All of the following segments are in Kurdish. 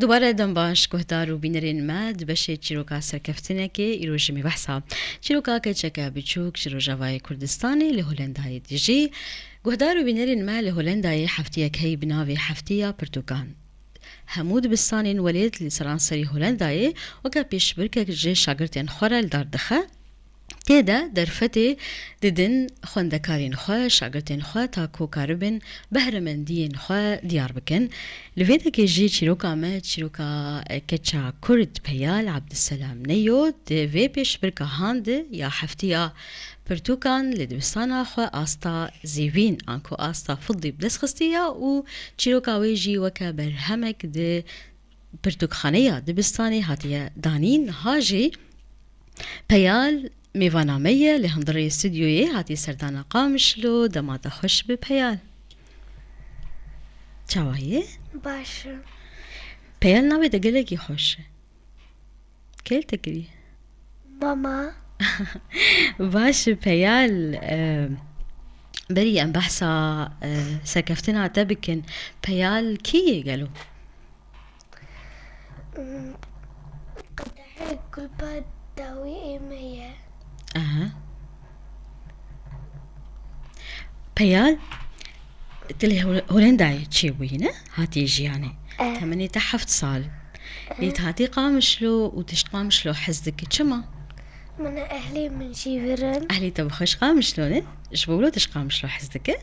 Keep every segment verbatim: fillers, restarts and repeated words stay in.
Dubare dem baş, guhdar û bînerên me di beşê çîroka serkeftinekê îro ji me behsa çîroka keçeke biçûk ji Rojavayê Kurdistanê li Holendayê dijî. Guhdar û bînerên me li Holendayê heftiyek heyî bi navê Heftiya Pirtûkan. Hemû dibistanên welêt li seranserî Holendayê weke pêşbirkek ji şagirtên xwe re li dar dixe. Tê de derfetê didin xwendekarên xwe, şagirtên xwe ta ku karibin behremendiyên xwe diyar bikin. Li vê dekê jî çîroka me, çîroka keça Kurd Peyal Abdüselam Neyo di vê pêşbirka han de ya heftiya pirtûkan li dibistana xwe asta zîvîn anku asta fidî bi dest xistiye û çîroka wê jî weke berhemek di pirtûkxaneya dibistanê hatiye danîn. Niha jî Peyal mêvana me ye, li hundirê stûdyoyê hatî serdana Qamişlo, dema te xweş bi Peyal. Çawa ye? Baş im. Peyal navê te gelekî xweş e. Kê li te kirî? Mama. Baş e Peyal, e, berî em behsa, e, serkeftina te bikin. Peyal kî ye gelo? Hmm, qedehê kulpa dawî ê me ye. Aha. Peyal, tu li Hol-, Holendayê çêbûyî ne? Hatiye jiyanê. Eh. Temenê te heft sal. Eh. Lê tu hatî Qamişlo û tu ji Qamişlo hez dikî. Çima? Min ehlê min jî vir in. Ehlê te bi xwe ji Qamişlo ne? Ji bo wilo tu ji Qamişlo hez dikî?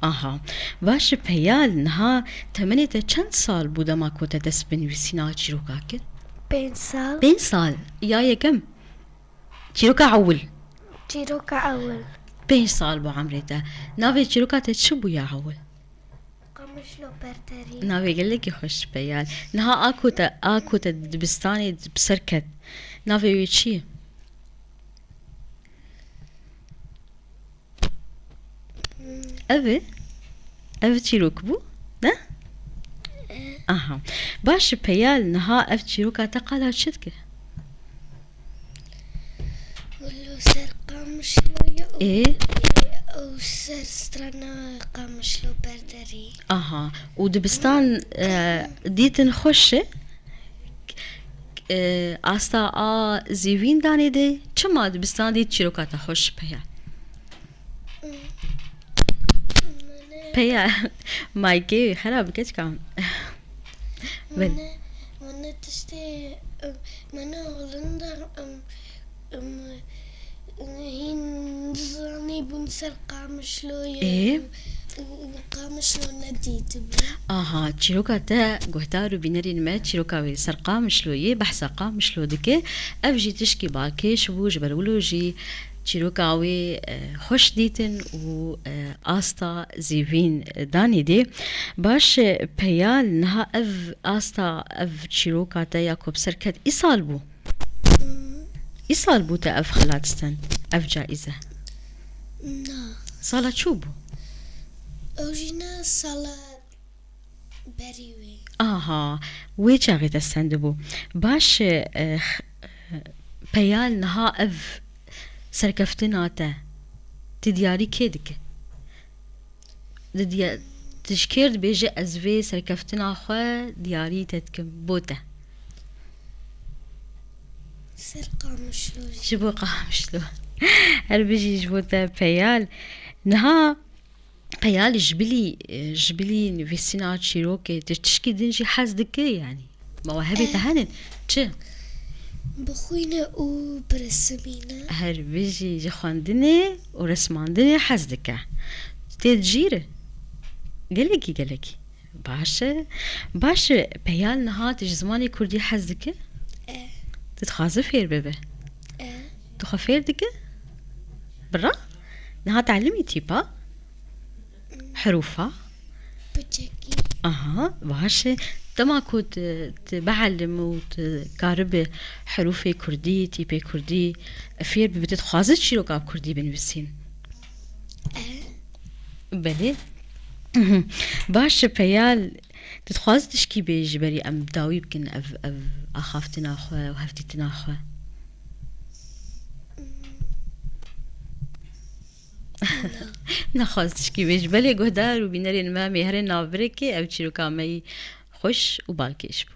Aha. Baş e Peyal, niha temenê te çend sal bû dema ku te dest bi nivîsîna çîroka kir? Pênc sal. Pênc sal. Ya yekem. Çîroka ewil. Çîroka ewil. Pênc sal bû emrê te. Navê çîroka te çi bû ya ewil? Qamişlo Berderî. Navê gelekî xweş Peyal. Niha a ku te, a ku te di dibistanê bi ser ket. Navê wê çi ye? Ev e? Ev çîrok bû, ne? Aha. Baş e Peyal, niha ev çîroka te qala çi dike? Wilo ser Qamişloyê û, Ê? Û ser strana Qamişlo Berderî. Aha. Û dibistan, e, dîtin xweş e? E, asta a zîvîn danê de, çima dibistan dît çîroka te xweş Peyal? Peya, maykê xera bi keçika. Min e, min e tiştê, min e Hollanda, em, em, hîn zanîbûn ser Qamişloyê. Ê? Û, û Qamişlo nedîtibû. Aha, çîroka te guhdar û bînerên me, çîroka wê ser Qamişloyê, behsa Qamişlo dike. Ev jî tişkî balkêş bû, ji ber wilo jî çîroka wê, e, xweş dîtin û, e, asta zîvîn danî dê. Baş e, Peyal, niha ev asta, ev çîroka te ya ku bi ser ket îsal bû? Hmm. Îsal bû te ev xilat stend, ev caîze? Na. Sala çû bû? Ew jî ne sala berî wê. Aha, wê çaxê te stendibû. Baş e, e, x-, e, Peyal, niha ev serkeftina te, tu diyarî kê dike? Di diya-, tu ji kê re dibêje, ez vê serkeftina xwe diyarî te dikim, bo te? Ser Qamişlo. Ji bo Qamişlo. Her bijî ji bo te Peyal. Niha Peyal, ji bilî, ji bilî nivîsîna çîrokê, tu tişkî din jî hez dike, yanî? Ma we hebê te Eh. henin? Çi? Bixwîne û biresimîne. Her bijî, ji xwendinê û resmandinê hez dike. Tê dijîre? Gelekî, gelekî. Baş e. Baş e. Peyal, niha tu ji zimanê kurdî hez dike? Eh. Tu dixwaze fêr bibe? Eh. Tu xwe fêr dike? Bira? Niha telimî tîpa? Herûfa? Piçekî. Aha, baş e. Dema ku tu, tu bihelim û tu karibe herûfê kurdî, tîpê kurdî fêr bibe, tu dixwaze çîroka bi kurdî binivîsîn? Eh. Belê. Baş e, Peyal, tu dixwazî tişkî bê ji berî em dawî bikin ev, ev axaftina xwe û hevdîtina xwe? Nexwaz tişkî bêj. Belê guhdar û bînerên me, mêherên navbirêkê, ev çîroka me yî xweş û balkêş bû.